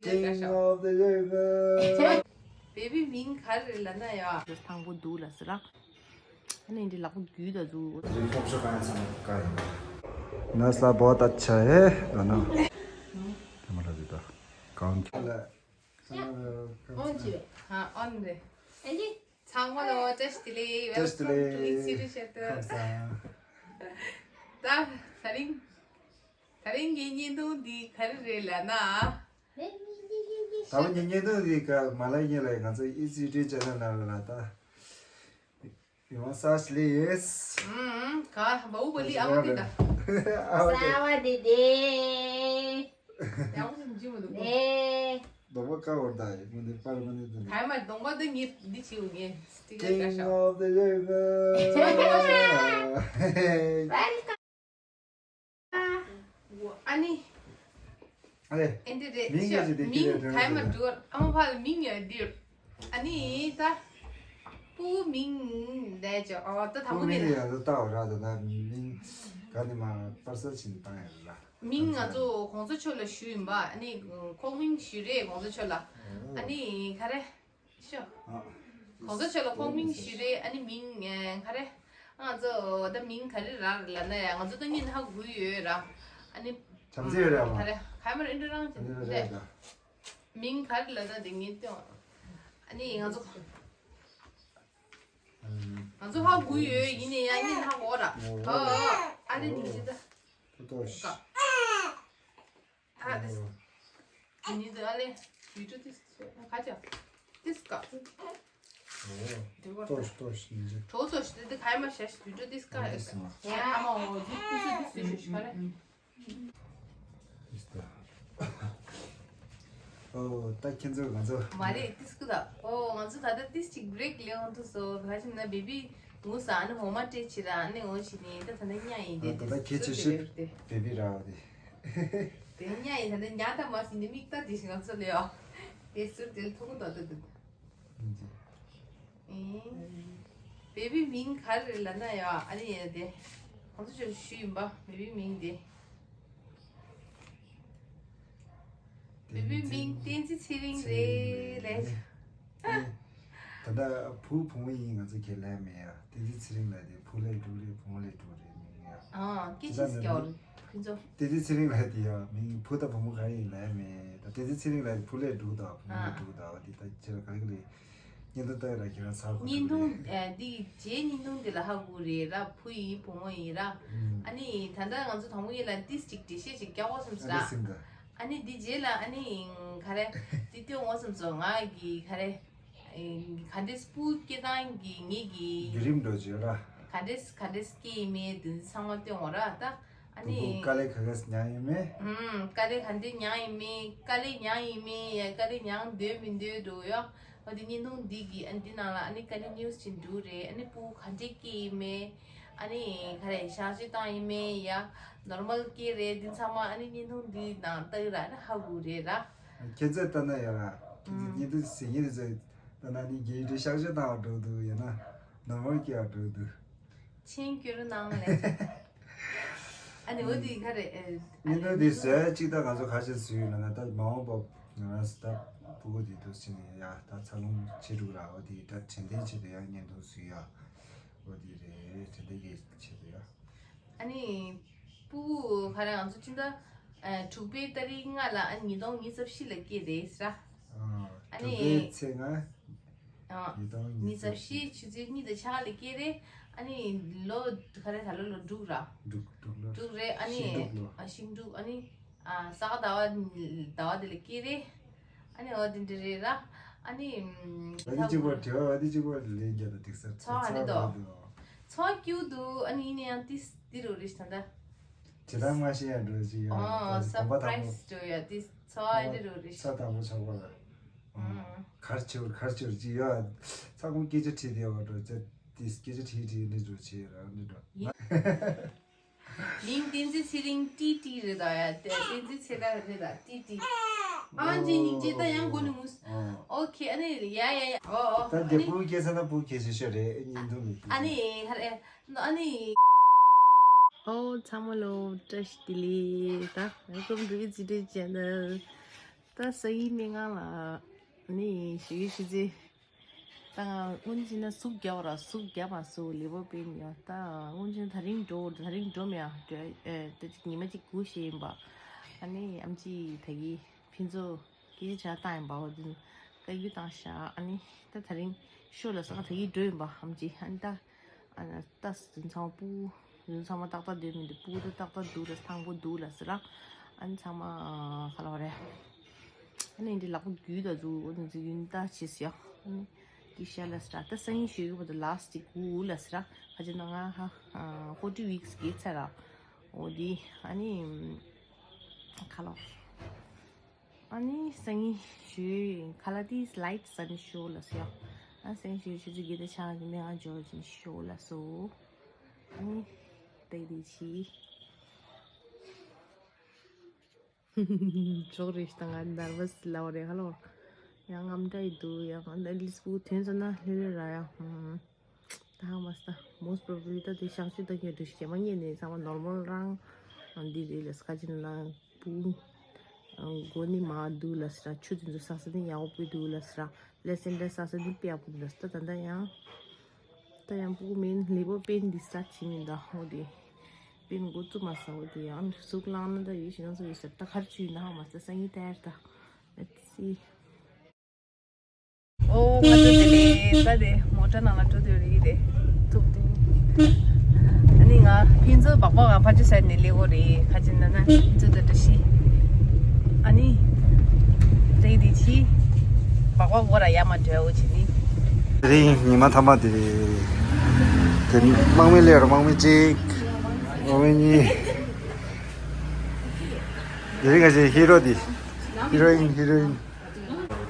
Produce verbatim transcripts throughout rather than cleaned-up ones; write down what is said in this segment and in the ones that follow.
King of the River. བེ་བི་མིང་ག་རེ་རེད་ལབ་ན་ཡ། དང་པོ་འདུག་ལ་ཟེར་ར། ཨ་ནི་འདི་ལག་པ་རྒྱུས་ད་འདུག་དེ་ཕོག་ཆོག་གང་ཚང་ག་ཡིན་པ། नस्ल बहुत अच्छा है दोनों। དེ་མ་ལ་ཟིག་ད། གང་། ཨོན་ཅི། ཨ་ཨོན་རེད། ཨེ་ལི། ཚང་མ་ལ་བཀྲ་ཤིས་བདེ་ལེགས། བཀྲ་ཤིས་བདེ་ལེགས། Welcome to Easy Rich Channel. ཁམས་བཟང་། ད་དེ་རིང་དེ་རིང་གི་བརྙན་ཐུང་འདི་ག་རེ་རེད་ལབ་ན། ད་བརྙན་ཐུང་འདི་ག་མ་ལ་ཉེ་ལ་ང་ཚོ་Easy Rich Channel ནང་ལ་ད་ཡོང་ས་ལེ་ཡེས། ཨུམ། ག་བའུ་བ་ལི་ཨ་མ་འདི་ད། ཨ་བ་དེ། ས་བ་དེ་དེ། ཡག་པོ་ཞིག་འཇུ་མི་འདུག་ཨེ། གདོང་པ་དཀར་བར་ད་ཡིན་མི་འདུག་པར་མི་འདུག་ག་མ་གདོང་པ་འདི་ངས་འདི་བྱེད་འུ་ངས་སི་ཊི་ཀར་བཀར་ཤག King of the River. Welcome. ཨ་ནི། ཨ་ལེ། ཨེ་འདི་རེད། མིང་ཡོད་ཅིག་དེ་མིང་ཁྱེད་ལས་ག་མ་འགྲོ་ཨ་མ་ཕ་ལ་མིང་ཡོད་འདིར། ཨ་ནི་ད། སྤུ་མིང་ལས་ཅོ་ཨོ་ད་དང་པོ་ནི་ཡ་ད་ལྟ་བ་ར་ད་ད་མིང་ག་ནི་མ་པར་སལ་ཕྱིན་བཏང་ཡ་ར། མིང་ང་ཚོ་གོང་ས་མཆོག་ལ་ཞུས་ཡིན་པ། ཨ་ནི་ཁོག་མིང་ཞུས་རེད་གོང་ས་མཆོག་ལ། ཨ་ནི་ག་རེ་ཤོ། གོང་ས་མཆོག་ལ་ཁོག་མིང་ཞུས་རེད། ཨ་ནི་མིང་ག་རེ། ང་ཚོ་ད་མིང་ག་རེ་རག་ལབ་ན་ཡ་ང་ཚོ་ད་ཉིན་ཧ་གོ་ཡོད་ར། ཨ་ནི་བྱམས་བརྩེ་ཡོད་ར་མ། ག་རེ་ག་མར་ཨིན་དྲ་རང་ཅན་ཨིན་དྲ་རེད། ར། མིང་ག་རེ་ལབ་ན་དེ་ངས་སྟོན། ཨ་ནི་ང་ཚོ། ང་ཚོ་ཧ་གོ་ཡོད་ཡིན་ནའི་ཡང་ཉིན་ཧ་གོ་ར། ཨོ་ཨ་རེ་ནི་ཅི་ད། ཏོ་ཤ། ཨ་དེ་ནི་ད་ཨ་ལེ། བི་ཏུ་ཏིས་ཁ་ཅ། ཏིས་ཀ། ཏོ་ཤ་ཏོ་ཤ་ནི་ཅི། ཏོ་ཏོ་ཤ་དེ་དེ་ཁ་ཡ་མ་ཤ་ཤ་བི་ཏུ་ཏིས་ཀ། ཡ་ཨ་མ་འོ་དེ་ཏིས་ཏིས་ཤ་ཤ་ཁ་རེ། ཨོ་ད་ཁྱེད་ཚོ་ང་ཚོ། མ་རེད་ཏིས་ཀུ་ད། ཨོ་ང་ཚོ་ད་ལྟ་ཏིས་ཅིག་བྷི་རེག་ལེན་འོང་དུ་སོ་ག་ཞིག་ན་བེ་བི་ངུ་ས་ཨ་ནི་འོ་མ་སྤྲད་ཕྱིར་ཨ་ནི་འོ་ཞིག་ནི་ད་ད་ནི་ཉ་ཡིན་དེ་ད་ལྟ་ཁྱེད་ཆེ་ཤོས་བེ་བི་ར་བ་དེ། དེ་ཉ་ཡིན་ད་ནི་ཉ་ད་མ་སི་ནི་མིག་ད་དེ་ཞིག་ང་ཚོ་ལེ་ཨོ་དེ་ཟུར་དེ་ཐུག་ད་ད་ད། བེ་བི་མིང་ག་རེ་རེད་ལབ་ན་ཡ་ཨ་ནི་ཡ་དེ། ཁོང་ཚོ་ཅོ་ཞུས་ཡིན་པ་བེ་བི་མིང་དེ། བེ་བི་མིང་བསྟན་འཛིན་ཚེ་རིང་རེད་ལས། ད་ལྟ་བུ་བུ་མོ་ཡིན་ང་ཚོ་ཁས་ལེན་མེད་ཡ། བསྟན་འཛིན་ཚེ་རིང་ལ་དེ་བུ་ལས་འབྲུག་རེད་བུ་མོ་ལས་འབྲུག་རེད་མིང་ཡ། ཨ་སྐད་ཆ་སྐྱོར་ཁྱོད་ཚོ། བསྟན་འཛིན་ཚེ་རིང་ལ་དེ་ཡ་མིང་བུ་དང་བུ་མོ་ག་རེ་ཡིན་ལེན་མེད། ད་བསྟན་འཛིན་ཚེ་རིང་ལ་བུ་ལས་འབྲུག་དང་བུ་མོ་ལས་འབྲུག་དང་བ་དེ་ད་ཁྱེད་རང་ག་རེ་ག་རེ། བརྙན་ཐུང་ལྟ་ཡ་ལ་ཁྱེད་རང་ཚར་གོ་ཐུབ་རེད། ཨ་འདི་རྗེས་བརྙན་ཐུང་འདི་ལ་ཧ་གོ་རེད་ར་བུ་ཡིན་བུ་མོ་ཡིན་ར། ཨ་ནི་ད་ལྟ་ང་ཚོ་དང་པོ་ཡིན་ལ་ཏིས་ཅིག་འགྲེལ་བཤད་ཅིག་རྒྱག་དགོས་བསམ་སོང་ར། ཨ་ནི་འདི་རྗེས་ལ་ཨ་ནི་ག་རེ་འདི་སྟོན་དགོས་བསམ་སོང་ང་གི་ག་རེ་ག་འདྲས་སྤུ་སྐྱེ་སྟངས་ཀྱི་ངེད་ཀྱི་བརྒྱུད་རིམ་འགྲོ་བྱོས་ར། ག་འདྲས་ག་འདྲས་སྐྱེ་ཡིན་མིན་འདི་ཚང་མ་སྟོན་དགོས་ར་ད། ཨ་ནི། དཀའ་ལས་ག་ག་མྱངས་ཡིན་མིན། ཨུམ། དཀའ་ལས་ག་འདྲས་མྱངས་ཡིན་མིན། དཀའ་ལས་མྱངས་ཡིན་མིན་ཡ་དཀའ་ལས་མྱངས་འདོད་མི་འདོད་འགྲོ་ཡ། ཨ་དེ་བརྙན་ཐུང་འདི་གི་ཨ་འདི་ནང་ལ་ཨ་ནི་དཀའ་ལས་ཉུས་ཅིག་འགྲོ་རེད། ཨ་ནི་སྤུ་གུ་ག་འདྲས་སྐྱེ་ཡིན་མིན། ཨ་ནི་ག་རེ་གཤག་བཅོས་བཏང་ཡིན་མིན་ཡ། ནོར་མལ་སྐྱེ་རེད་འདི་ཚང་མ་ཨ་ནི་བརྙན་ཐུང་འདི་ནང་ལྟ་གི་ར་ཨ་ནི་ཧ་གོ་རེད་ར། ཁྱེད་ཚོས་ལྟ་ན་ཡ་ར། ཁྱེད་ཚོས་བརྙན་ཐུང་གཟིགས་མཁན་དེ་ཚོས་ལྟ་ན་ནི་རྒྱལ་ཡུལ་དུ་གཤག་བཅོས་བཏང་བ་འགྲོ་འདུག་ཡང་ན་ནོར་མལ་སྐྱེ་བ་འགྲོ་འདུག་མཆན་བསྐྱུར་གནང་ལེ། ཨ་ནི་འོ་དེ་ག་རེ། བརྙན་ཐུང་དེ་བཟོས་གཅིག་ད་ང་ཚོ་ག་ཞིག་བཟོས་ཡོད་ན་ད་མ་འོངས་པ་ང་རང་ད་ཕྲུ་གུ་དེ་དུ་ཕྱིན་ནས་ཡ་ད་འཚར་ལོངས་བྱེད་འགྲོ་ར་འོ་དེ་ད་དྲན་རྟེན་ཆེད་དུ་ཡང་བརྙན་ཐུང་བཟོས་ཡ་འོ་དེ་རེད་དྲན་རྟེན་གྱི་ཆེད་དུ་ཡ། ཨ་ནི་ཕྲུ་གུ་ག་རེ་ང་ཚོ་སྤྱི་ཟླ་དྲུག་པའི་ཏ་རིག་ལྔ་ལ་ཨ་ནི་ཉིས་སྟོང་ཉི་ཤུ་རྩ་བཞི་ལ་སྐྱེས་རེད་ཟེར། ཨ་ནི་དྲུག་པའི་ཚེས་ལྔ། ཨ། ཉིས་སྟོང་ཉི་ཤུ་རྩ་བཞི་ཆུ་ཚོད་གཉིས་དང་ཕྱེད་ཀ་ལ་སྐྱེས་རེད། ཨ་ནི་ལོ་ག་རེ་ད་ལོ་ལོ་དྲུག་ར། དྲུག་དྲུག་ལོ། དྲུག་རེད་ཨ་ནི། ཤིང་དྲུག་ལོ། ཨ་ཤིང་དྲུག་ཨ་ནི། ཨ་ས་ག་ཟླ་བ་ཟླ་བ་དེ་ལ་སྐྱེས་རེད། ཨ་ནི་འོ་དེ་འདྲ་རེད་ར། ཨ་ནི། ཨ་ནི་གཅིག་པོ་དྲི་བ་ཨ་ནི་གཅིག་པོ་ལན་རྒྱག་ད་འགྲིག་ས་ཚོ་ཨ་ནི་དོ། ཚོ་སྐྱིད་འདུག་ཨ་ནི་ཡིན་ན་ཡང་ཏིས་ཏི་རུ་རེད་ད་ད། ཇི་ལྟར་མ་ཤེས་ཡ་འགྲོ་ཅི་ཡོད། ཨོ་གོམ་པ་དང་པོ། སར་པ་རའི་སི་འགྲོ་ཡ་ཏིས་ཚོ་ཨ་ནི་རུ་རེད། ས་དང་པོ་ཆགས་པ་ལ། གར་ཆེ་བར་གར་ཆེ་བར་ཅི་ཡོད། ས་ཁོང་སྐད་ཆ་དྲིས་ཏེ་བ་འགྲོ་ཅི་ཏིས་སྐད་ཆ་དྲིས་དྲིས་ནི་འགྲོ་ཅི་ཡོད་ར་ནི་འགྲོ། མིང་བསྟན་འཛིན་ཚེ་རིང་ཏི་ཏི་རེད་ད་ཡ་བསྟན་འཛིན་ཚེ་རིང་རེད་ད་ཏི་ཏི། ཨང་ཅི་སྙིང་རྗེ་ད་ཡང་མགོ་ནས་ངུས། ཨོ་ཁེ་ཨ་ནི་ཡ་ཡ་ཡ་ཨོ་ཨོ་ད་ཨ་ནི། སྤུ་གུ་སྐྱེས་ས་ན་སྤུ་གུ་སྐྱེས་ཤེས་ཤོས་རེད་ཨེ་ཉིན་དུ་མི་ཤེས། ཨ་ནི་ཧ་རེ་ཨ་ནི། ཨོ་ཚང་མ་ལོ་བཀྲ་ཤིས་བདེ་ལེགས་ད། Welcome to Easy Rich Channel. ད་སང་ཉིན་མི་ང་ལ་ནི་ཞུ་ཡི་ཞུ་རྩིས། ད་ང་སྔོན་ཆད་ན་ཟུག་རྒྱག་ར་ཟུག་རྒྱག་མ་ཟུག་ལེ་བོ་པིན་ཡོད། ད་སྔོན་ཆད་ད་རིང་འགྲོ་ད་རིང་འགྲོ་མེད་ཨ། ད་ཅིག་ཉི་མ་གཅིག་སྒུག་ཤེས་ཡིན་པ། ཨ་ནི་ཨམ་ཅི་ད་གི་ཕན་ཚུན་སྐད་ཆ་བྱ་སྟངས་ཡིན་པ་འོ་དེ་བཀའ་བཀྱོན་བཏང་ཤག་ཨ་ནི་ད་ད་རིང་ཤོ་ལ་སང་ད་གི་འགྲོ་ཡིན་པ་ཨམ་ཅི་ཨ་ནི་ད། ཨ་ནི་ད་ཚང་མ་སྤུ་གུ་ཚང་མ་ཏག་ཏག་སྡོད་མི་འདུག་སྤུ་གུ་ད་ཏག་ཏག་འདུག་ལ་ཐང་པོ་འདུག་ལ་ཟེར་ར། ཨ་ནི་ཚང་མ་ག་ལ་བ་རེད། ཨ་ནི་འདི་ལག་པ་རྒྱུས་ད་འཛུགས་འོ་དེ་ཚོ་ཡུན་ད་བྱེད་ཟེར་ཡ། ཨ་ནི་ཀི་ཤ་ལ་ཟེར་ར་ད་སང་ཉིན་ཞུ་གི་བ་ད་ལ་སི་ཊི་གུ་ལ་ཟེར་ར། ཁ་ཅིག་ན་ང་ཧ་ཧྥོར་ཊི་ཝིག་སི་གི་ཚར་ར། འོ་དེ་ཨ་ནི་ག་ལ་བ། ཨ་ནི་སང་ཉིན་ཞུ་ཁ་ལ་ཏིས་ལའིཊ་ས་ནི་ཤོ་ལ་སི་ཡ། ཨ་སང་ཉིན་ཞུ་ཆུ་ཚོད་བརྒྱད་དང་ཕྱེད་ཀ་གི་མི་ང་འབྱོར་ཅིང་ཤོ་ལ་སོ། ཨ་ནི་དེ་དེ་ཆི། ཆོག་རེ་ཞིག་དང་ང་ནར་བ་སི་ལ་བ་རེ་ཧ་ལོ། ཡང་ངམ་འདྲ་ཡི་འདུག་ཡང་ཨ་ནི་ལིས་པུ་ཐོན་ས་ན་ལྷོད་ལྷོད་ར་ཡ། ཧུམ། ད་ཧ་མ་སི་ད་most probably ད་དེ་ཤང་ཆུ་ད་ཉོ་དུ་ཞེ་མ་ཉེ་ནས་ཚང་མ་ནོར་མལ་རང་འདི་རེད་ལ་སི་ཁ་ཅིག་ན་བུ་མགོ་ནི་མ་འདུག་ལ་སི་ར་ཆུ་དེ་ཚོ་ས་ས་ནི་ཡག་པོ་འདུག་ལ་སི་ར་ལེ་སེན་ཏྲ་ས་ས་ནི་དཔེ་ཡག་པོ་འདུག་ལ་སི་ད་ད་ད་ཡང་ད་ཡང་བུ་མིན་ལི་པོ་པེན་འདི་སི་ཊར་ཊི་བྱེད་མིན་ད་འོ་དེ་པེན་འགོ་བཙུགས་མ་ས་འོ་དེ་ཡང་ཟུག་ལངས་ན་ད་ཡིད་བཞིན་ནང་ཚོ་ཡོད་ཟེར་ད་གར་ཆུ་ཡིན་ན་ཧ་མ་སི་ད་སང་ཉིན་ཏེར་ད་let's see། ཨོ་ཁ་ཐུག་དེ་ལས་ད་དེ་མོ་ཊ་ནང་ལ་འགྲོ་དུས་རིག་དེ་ཐུག་དེ། ཨ་ནི་ང་ཕན་ཚུན་སྦག་སྦག་ང་ཕ་ཆུ་ཟེར་ནས་ལེགས་འོ་རེད་ཁ་ཅིག་ན་ན་ཕན་ཚུན་དུ་འདྲ་ཤི། ཨ་ནི་རེད་དེ་ཆི་སྦག་སྦག་འོ་ར་ཡ་མ་འདྲ་འོ་ཆི་ནི། དེ་རིང་ཉི་མ་ཐ་མ་དེ་རེད། དེ་དམག་མི་ལས་ར་དམག་མི་གཅིག་དམག་མི་གཉིས། དེ་རིང་ང་ཚོའི་ཧི་རོ་དེ་ཧི་རོ་ཡིན་ཧི་རོ་ཡིན།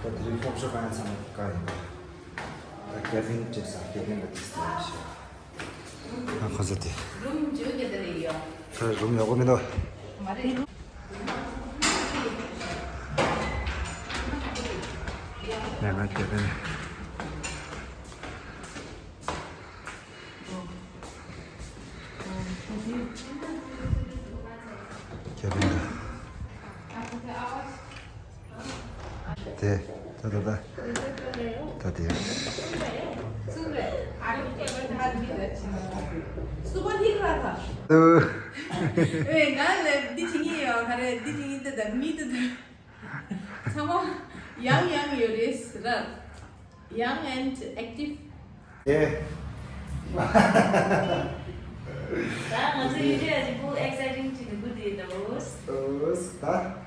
ད་དེ་རིང་ཐོག་ཤོ་ཕན་ཚང་མ་བཀའ་ཡིན་པ། ད་ཀེ་བིན་ཅེས་ས་ཀེ་བིན་ལ་ཏིས་ཏ་ཡིན་ཤག་ཨ་ཁོ་ཚོ་དེ། རུམ་བཅུ་བརྒྱད་དེ་རེད་ཡོད། ཁོ་རུམ་ཡག་པོ་མི་འདུག་མ་རེད། ལས་ང་ཀེ་བིན། ཁྱེད་རང་དེ་ད་ད་ད་ད་དེ། ཚང་མ་ཡང་ཡང་ཡོད་རེད་ར། Young and active. ཨེ། ད་ང་ཚོ་ཡུལ་གྲུ་ཡ་ཅིག་པུ་ཨེག་སའི་ཊིང་ཅིག་འདུག་དེ་ད་འོས། འོས་ད།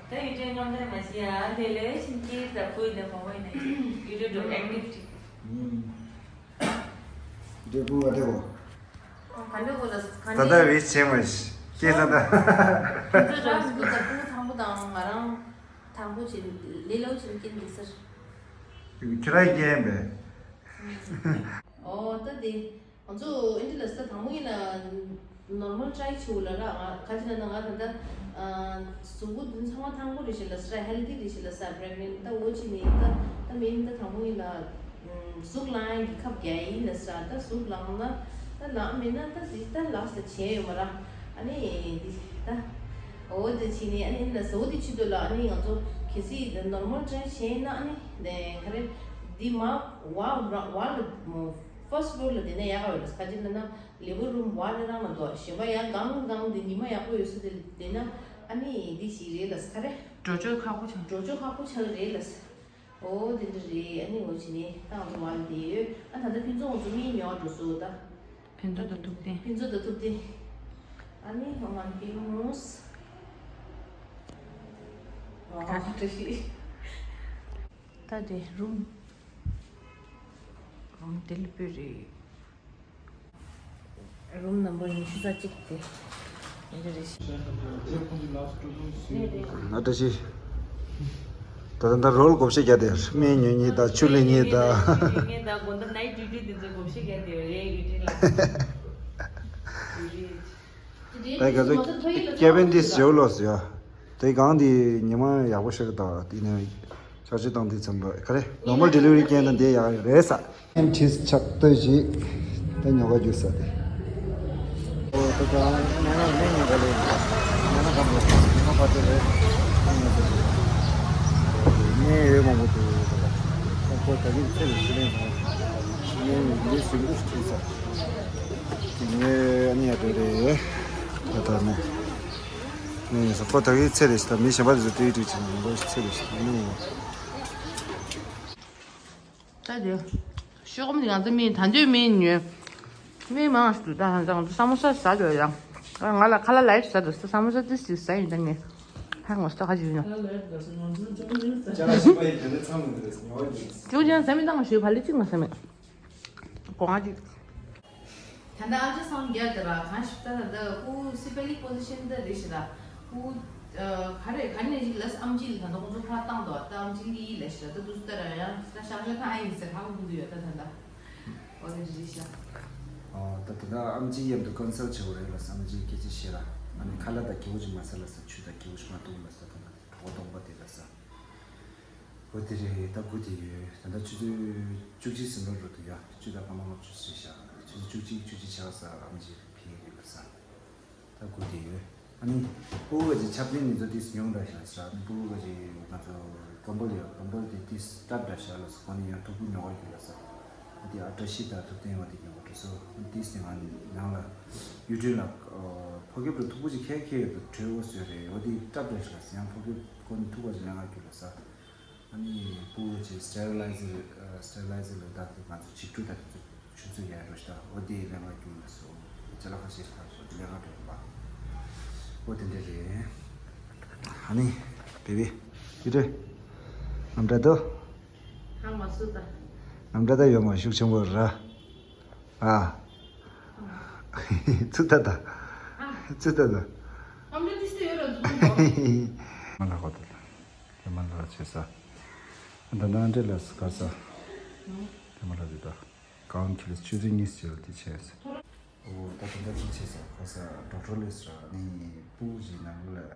ད་ཡུལ་གྲུ་རྔམ་སྟོན་མ་བྱེད་ཡ་དེ་ལས་ཕྱིན་སྐྱེས་ད་པུའི་ད་མང་བོ་ཡིན་ན་ཅིག་ཡུལ་གྲུ་འགྲོ་ཨེག་ཊིབ་ཅིག་ཨུམ། འདྲེ་པུ་བ་དེ་གོ། ག་འདྲ་གོ་ལ་ག་ད་ད་འདྲ་བེད་ཆེན་མ་ཤེས་ས་ད། ཁྱོད་ཚོ་རང་གི་ད་པུ་ཐང་པོ་དང་ང་རང་ཐང་པོ་ཅིག་ལེ་ལོ་ཅིག་སྐྱེ་འདུག་ཟེར། ཁྱོད་རང་སྐྱེ་ཡིན་པས། ཨོ་ད་དེ། ང་ཚོ་ཨིན་ཌི་ལ་ས་དང་པོ་ཡིན་ན་ནོར་མལ་ཊ་རའི་བྱེད་དགོས་ལ་ར། ང་ག་ཅི་ན་ན་ང་ད་ལྟ་གཟུགས་པོ་དུ་ཚང་མ་ཐང་པོ་རེད་ཤག་ལ་ས་ར། ཧེལ་ཐི་རེད་ཤག་ལ་ས། པི་རེག་ནེན་ཊི་ད་འོ་ཅི་ནི་ད་ད་མིན་ད་དང་པོ་ཡིན་ན་གཟུགས་ལངས་ཡིན་གི་ཁབ་རྒྱག་ཡིན་ལ་ས། ད་གཟུགས་ལངས་ན་ད་ལངས་མིན་ན་ད་དེ་ད་ལགས་ས་བྱས་ཡོད་མ་ར། ཨ་ནི་དེ་ད་འོ་དེ་ཅི་ནི་ཨ་ནི་ན་ས་འོ་དེ་ཆེད་དུ་ལ་ཨ་ནི་ང་ཚོ་གལ་སྲིད་ནོར་མལ་ཊ་རའི་བྱས་ན་ཨ་ནི་ག་རེ་དེ་མ་བ་བ་ལ། ཕར་སི་ཊི་ཕི་ལོར་ལ་བསྡད་ན་ཡག་ག་ཡོད་ལ་ས། ག་ཅི་ན་ན་ལེ་བོ་རུམ་བ་ལ་རང་ལ་འདུག་གཞན་པ་ཡང་གང་གང་དེ་ཉི་མ་ཡག་པོ་ཡོད་ས་དེ་བསྡད་ན་ཨ་ནི་འདི་ཞིག་རེད་ལ་ས་རེད། འགྲོ་ཆོག་ཁག་པོ་ཆགས། འགྲོ་ཆོག་ཁག་པོ་ཆགས་རེད་ལ་ས། འོ་དེ་འདྲ་རེད། ཨ་ནི་འོ་ཅི་ནི་ད་ང་ཚོ་བ་ལ་བསྡད་ཡོད། ཨ་ད་ལྟ་ཕུན་ཚོགས་ང་ཚོ་མི་ཉོ་འགྲོ་སོ་ད། ཕུན་ཚོགས་དང་ཐུབ་བསྟན། ཕུན་ཚོགས་དང་ཐུབ་བསྟན། ཨ་ནི་ཧོ་མན་པི་མོ་སི། ཨ་བཀྲ་ཤིས། ད་དེ་རུམ། རུམ་དེ་ལ་པོ་རེད། རུམ་ནམ་བར་ཉི་ཤུ་རྩ་གཅིག་དེ། འདི་རེད་ཤག་ཨ་བཀྲ་ཤིས། ད་ད་ད་རོལ་བགོ་བཤའ་རྒྱག་དེ་སྨན་ཉོ་མཁན་དང་ཆུ་ལེན་མཁན་དང་། ངས་ད་དགོང་དག་ནའིཊ་ཌིའུ་ཊི་དེ་ཚོ་བགོ་བཤའ་རྒྱག་དེ་རེད་ཡུལ་གྲུ་ལ། དེ་ག་ཚོད་ཀེ་བིན་དེ་ཟེར་ལོ་ཟེར་ཡ། དེ་གང་དེ་ཉི་མ་ཡག་པོ་ཤར་གི་འདུག་དེ་ནས་ཆར་ཆུ་བཏང་དུས་ཙམ་པ་ག་རེ་ནོར་མལ་ཌེ་ལི་ཝ་རི་མཁན་དང་དེ་ཡག་རེད་ས། ཨེན་ཊིས་ཆག་ལྟོས་ཤིག་ད་ཉོ་ག་རྒྱུ་ས་དེ། ཨོ་ད་ད་ཉ་ན་མེ་ཉོ་ག་ལེ་ཉ་ན་ག་མོ་ཉ་ན་པ་ཏི་རེད། ཨ་ཉོ་ག་ཞིག་ངས་ཡོད་མང་པོ་འདུག་ད་ལྟ། ཁོ་ད་ནི་ཚེ་ལས་ཤི་ལེན་སོང་། ངས་ལས་སུ་འགུག་ཐུབ་ས། དེ་ངས་ཨ་ནི་ཡ་འདྲ་རེད། ད་ལྟ་ནས། ངས་ཁོ་ད་གི་ཚེ་ལས་ཤི་ད་མི་གཞན་པ་དེ་ཚོ་དེའི་དུས་ཆེན་པོ་ཚེ་ལས་ཤི་ད་ནི། ད་དེ། ཤོག་མི་ང་ཚོ་མི་ད་འདོད་མི་ཉོས། མི་མང་ཞིག་འདུག་ད་ང་ཚོ་ས་མོ་ས་ཟ་འདོད་ཡ། ང་ལ་ཁ་ལག་ལའི་ཟ་འདོད་ས་མོ་ས་ཏི་སི་ཟ་ཡིན་ད་ངས། ཧ་ངོ་ས་ཁ་ཅིག་ཡིན་ན། ཅུང་ཅན་ཟ་མི་ད་ང་ཞོས་བ་ལི་ཅིག་ང་ཟ་མི། གོང་ཅིག་ད་ལྟ་ཨ་ཅག་སང་རྒྱ་དེ་ར་གང་ཞིག་ད་ད་ལྟ་ཁོ་སི་པ་ལི་པོ་ཟི་ཤན་ད་རེད་ཤི་ར། ཁོ་ག་རེ་ག་ནས་ཞིག་ལས་ཨམ་ཆི་ལ་ད་ནོ་ཁོ་ཚོ་ཕར་བཏང་དོ་ད་ཨམ་ཆི་ལི་ལས་ཤི་ར་ད་དུ་སྟ་ར་ཡང་ད་ཤག་ཤག་ཐང་ཨ་ཡིན་ཟེར་ཧ་གོ་གི་ཡོད་ད་ད་ད། འོ་དེ་རེད་ཤག་ཨོ་ད་ད་ད་ཨམ་ཆི་མཉམ་དུ་ཀོན་སལ་བྱེད་དགོས་རེད་ལ་ས་ཨམ་ཆི་སྐད་ཆ་བཤད་ར། ཨ་ནི་ཁ་ལག་ད་སྐྱིད་པོ་ཅིག་མ་ཟ་ལ་ས་ཆུ་ད་སྐྱིད་པོ་ཅིག་མ་འཐུང་ལ་ས་ད་ད་གྲོད་ཁོག་སྟོང་པ་དེ་ལ་ས། འོ་དེ་རེད། ད་སྒུག་བསྡད་ཡོད། ད་ལྟ་ཆུ་ཚོད་བཅུ་གཅིག་ཟིན་འགྲོ་འགྲོ་འདུག་ཡ། ཆུ་ཚོད་སྐར་མ་ལྔ་བཅུ་ཙམ་ཤག་ཆུ་ཚོད་བཅུ་གཅིག་བཅུ་གཅིག་ཆགས་ས་ཨམ་ཆི་ཕེབས་ཡོད་ལ་ས། ད་སྒུག་བསྡད་ཡོད། ཨ་ནི་སྤུ་གུ་ག་ཅིག་ཆབ་ལེན་མི་ཚོ་ཏིས་ཉུང་འདྲ་ཤག་ས། སྤུ་གུ་ག་ཅིག་ང་ཚོ་ཀམ་པོ་ལི་ཡ་ཀམ་པོ་ལི་དེ་ཏིས་སྟབས་འདྲ་ཤག་ལ་ས། ཁོ་ནི་ཡང་ཐུག་པོ་ཉོ་བ་རྒྱུ་ལ་ས། ཨ་དེ་ཨ་བཀྲ་ཤིས་དང་ཐུབ་བསྟན་བ་དེ་ཉོ་བ་འགྲོ་སོ། ཏིས་དེ་ང་ནང་ལ་ཡུ་ཊུབ་ལ་ཕོ་ཁེབ་རུ་ཐུག་པོ་ཅིག་ཁྱེར་ཁྱེར་ཡོད་དུ་བྲོས་འོ་སོས་རེད། འོ་དེ་སྟབས་འདྲ་ཤག་ལ་ས། ཡང་ཕོ་ཁེབ་ཁོ་ནི་ཐུག་པ་ཅིག་ལེན་ག་རྒྱུ་ལ་ས། ཨ་ནི་སྤུ་གུ་ཅིག་སི་ཊེ་རི་ལའི་ཟར་ཨ་སི་ཊེ་རི་ལའི་ཟར་ལ་བཏགས་ཏེ་ང་ཚོ་འགྱིག་འབྲུ་དང་དེ་ཚོ་ཆུ་ཚོད་ཡར་རོ་ཤི་ད། འོ་དེ་ལེན་ག་རྒྱུ་ལ་སོ། ཅ་ལག་ཁ་ཤས་ཤིག་ད་སོ་ལེན་ག་འགྲོ་ཡིན་པ། འོ་དེ་འདྲ་རེད། ཨ་ནི་བེ་བི་ཡུ་ཊུབ་ནམ་འདྲ་འདུག་ཧ་མ་སུ་ད། ནམ་འདྲ་ད་ཡོད་མ་ཤུགས་ཆེན་པོ་ར། ཨ། ཚུ་ད་ད། ཚུ་ད་ད། ཨམ་ལ་ཏི་སི་ཡོད་ར་འདུག་མ་ལ་ཧོ་ད་ད། དེ་མ་ལ་ཆེ་ས། ད་ནང་འདྲེ་ལ་སི་ག་ས། དེ་མ་ལ་ཟི་ད། ཀའུན་ཁི་ལི་ཆུ་ཚོད་གཉིས་ཟེར་དེ་ཆེ་ས། ཨོ་ད་དེ་འདྲ་ཅིག་ཆེ་ས་ག་ས་ཌོག་ཊར་ལས་སི་ར་ནི་སྤུ་གུ་ཞིག་ནང་ལ།